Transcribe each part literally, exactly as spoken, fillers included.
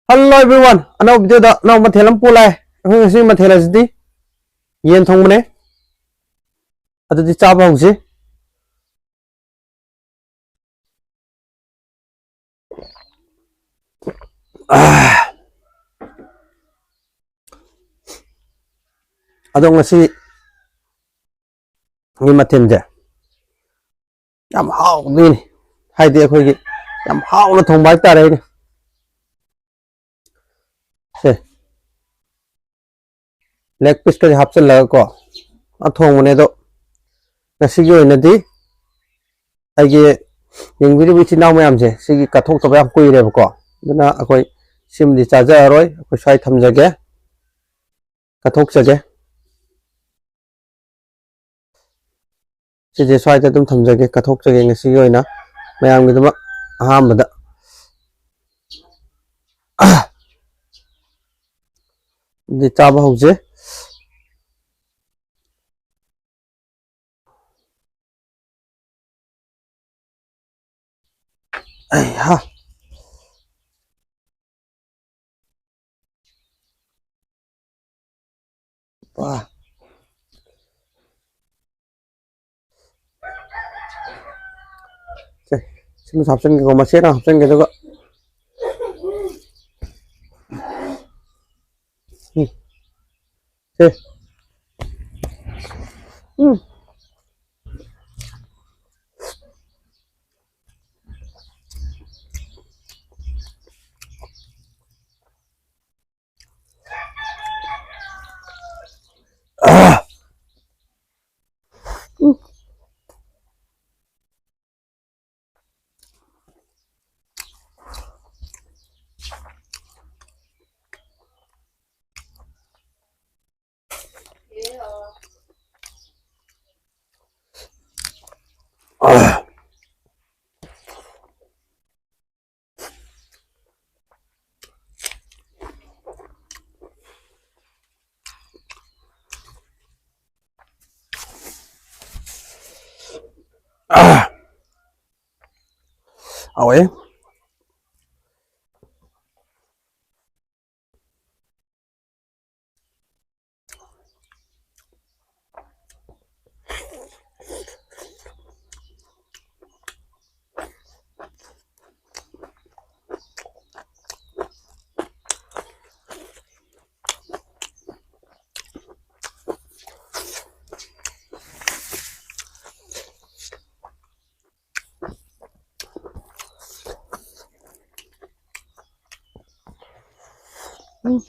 Hello everyone, ꯑꯅꯧꯕ video ꯗ ꯑꯅꯧꯕ ꯃꯊꯦꯜ ꯑꯃ ꯄꯨ ꯂꯥꯛꯑꯦ꯫ ꯑꯩꯈꯣꯏ ꯉꯁꯤ ꯃꯊꯦꯜ ꯑꯁꯤꯗꯤ ꯌꯦꯟ ꯊꯣꯡꯕꯅꯦ꯫ ꯑꯗꯨꯗꯤ ꯆꯥꯕ ꯍꯧꯁꯤ꯫ ꯑꯥ꯫ ꯑꯗꯣ ꯉꯁꯤ ꯒꯤ ꯃꯊꯦꯜꯁꯦ ꯌꯥꯝ ꯍꯥꯎꯗꯣꯏꯅꯤ, ꯍꯥꯏꯗꯤ ꯑꯩꯈꯣꯏꯒꯤ ꯌꯥꯝ ꯍꯥꯎꯅ ꯊꯣꯡꯕ ꯍꯥꯏꯇꯥꯔꯦ꯫ ꯑꯩꯅ ꯁꯦ, leg piece ꯀꯁꯦ ꯍꯥꯞꯆꯤꯜꯂꯒꯀꯣ ꯑ ꯊꯣꯡꯕꯅꯦ꯫ ꯑꯗꯣ ꯉꯁꯤꯒꯤ ꯑꯣꯏꯅꯗꯤ ꯑꯩꯒꯤ ꯌꯦꯡꯕꯤꯔꯤꯕ ꯏꯆꯤꯟ ꯏꯅꯥꯎ ꯃꯌꯥꯝꯁꯦ ꯁꯤꯒꯤ ꯀꯠꯊꯣꯛꯇꯕ ꯌꯥꯝ ꯀꯨꯏꯔꯦꯕꯀꯣ꯫ ꯑꯗꯨꯅ ꯑꯩꯈꯣꯏ ꯁꯤꯃꯗꯤ ꯆꯥꯖꯔꯔꯣꯏ, ꯑꯩꯈꯣꯏ ꯁ꯭ꯋꯥꯏ ꯊꯝꯖꯒꯦ, ꯀꯠꯊꯣꯛꯆꯒꯦ꯫ ꯁꯤꯁꯦ ꯁ꯭ꯋꯥꯏꯗ ꯑꯗꯨꯝ ꯊꯝꯖꯒꯦ, ꯀꯠꯊꯣꯛꯆꯒꯦ ꯉꯁꯤꯒꯤ ꯑꯣꯏꯅ ꯃꯌꯥꯝꯒꯤꯗꯃꯛ꯫ ꯑꯍꯥꯟꯕꯗ ꯑꯗꯨꯗꯤ ꯆꯥꯕ ꯍꯧꯁꯦ꯫ ꯑꯩꯍꯥ꯫ ꯄꯥ꯫ ꯁꯦ, ꯁꯤꯃꯁꯨ ꯍꯥꯞꯆꯤꯟꯒꯦꯀꯣ, ꯃꯆꯦꯠ ꯑꯃ ꯍꯥꯞꯆꯤꯟꯒꯦ, ꯑꯗꯨꯒ ꯎꯝ꯫ ꯁꯦ꯫ ꯎꯝ꯫ ꯍꯥꯎꯋꯦ꯫ ꯎꯝ꯫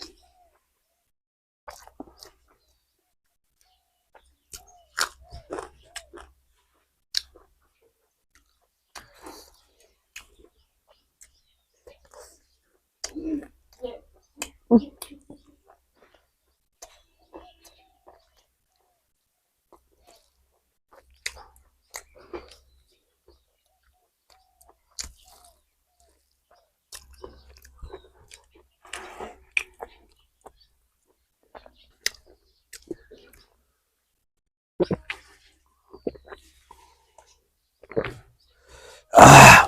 ꯑꯥ꯫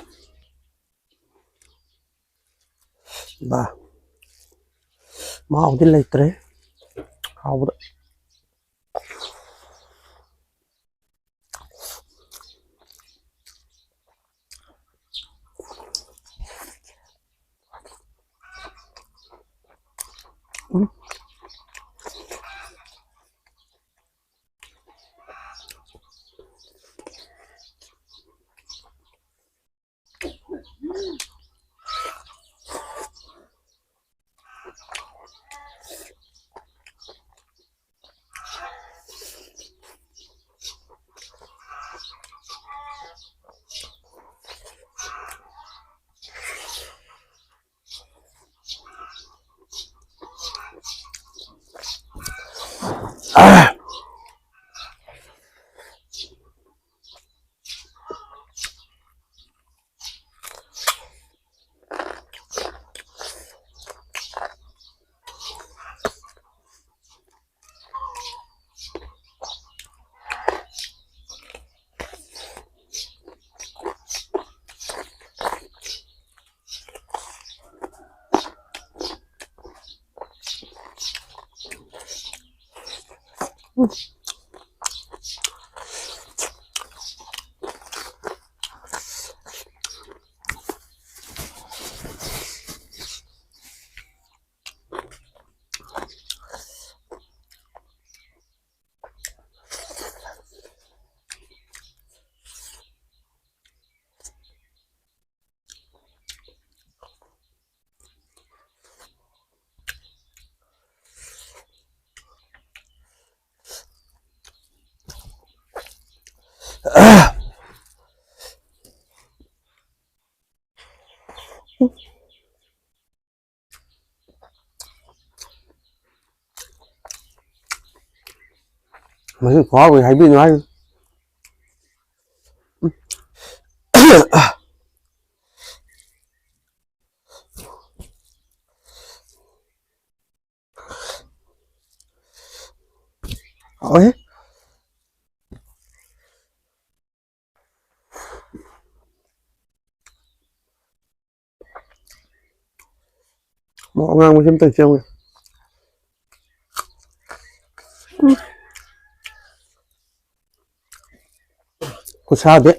ꯕꯥ꯫ ꯃꯍꯥꯎꯗꯤ ꯂꯩꯇ꯭ꯔꯦ꯫ ꯍꯥꯎꯕꯗ꯫ ꯎꯝ꯫ ꯃꯁꯤ ꯈꯨꯍꯥꯎꯗꯤ ꯍꯥꯏꯕꯤꯅꯨ ꯍꯥꯏ꯫ ꯍꯥꯎꯋꯦ꯫ ꯃꯣꯔꯣꯛ ꯑꯉꯥꯡꯕꯁꯤ ꯑꯝꯇꯪ ꯆꯦꯡꯉꯨ꯫ ꯎꯝ꯫ ꯈꯨꯠꯁꯥꯗꯤ꯫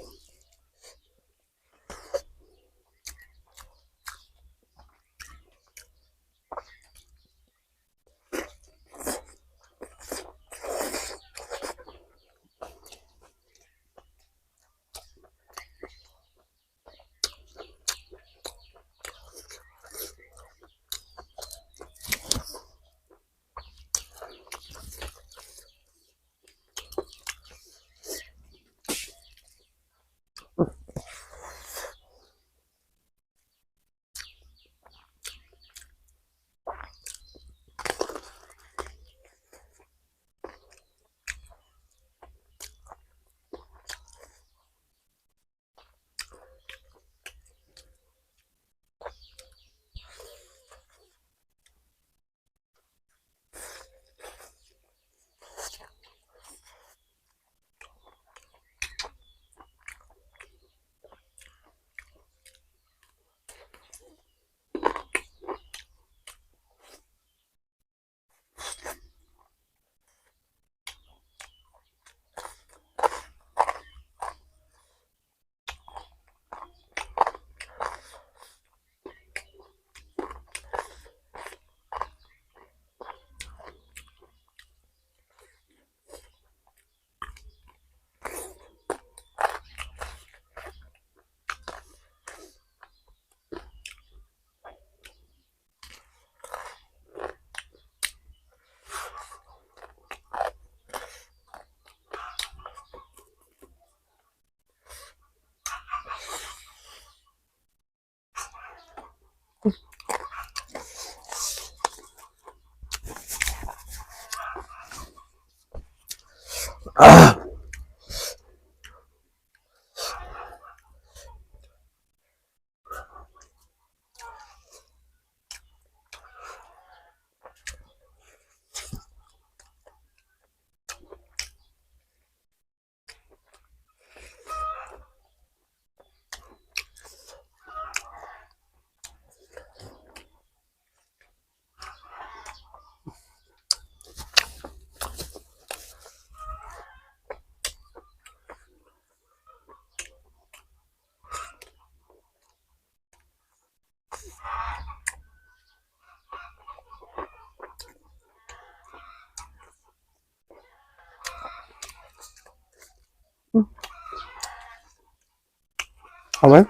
ꯍꯥꯎꯋꯦ꯫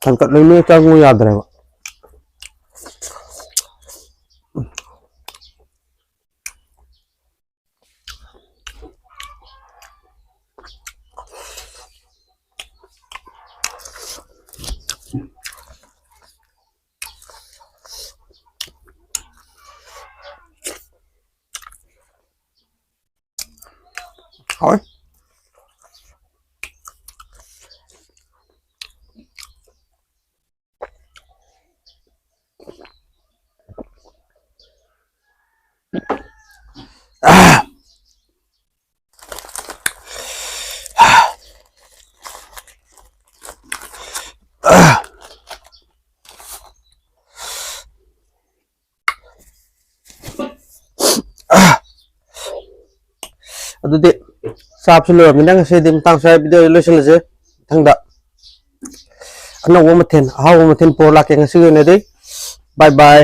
ꯊꯥꯡꯀꯠꯂꯤꯅꯦ, ꯆꯪꯉꯨ ꯌꯥꯗ꯭ꯔꯦꯕ꯫ ꯍꯥꯎꯋꯦ꯫ ꯑꯗꯨꯗꯤ ꯆꯥꯕꯁꯨ ꯂꯣꯏꯔꯕꯅꯤꯅ ꯉꯁꯤꯗꯤ ꯃꯇꯥꯡ ꯁ꯭ꯋꯥꯏ ꯚꯤꯗꯤꯑꯣ ꯂꯣꯏꯁꯤꯜꯂꯁꯦ꯫ ꯃꯊꯪꯗ ꯑꯅꯧꯕ ꯃꯊꯦꯜ, ꯑꯍꯥꯎꯕ ꯃꯊꯦꯜ ꯄꯨꯔ ꯂꯥꯛꯀꯦ꯫ ꯉꯁꯤꯒꯤ ꯑꯣꯏꯅꯗꯤ bye bye꯫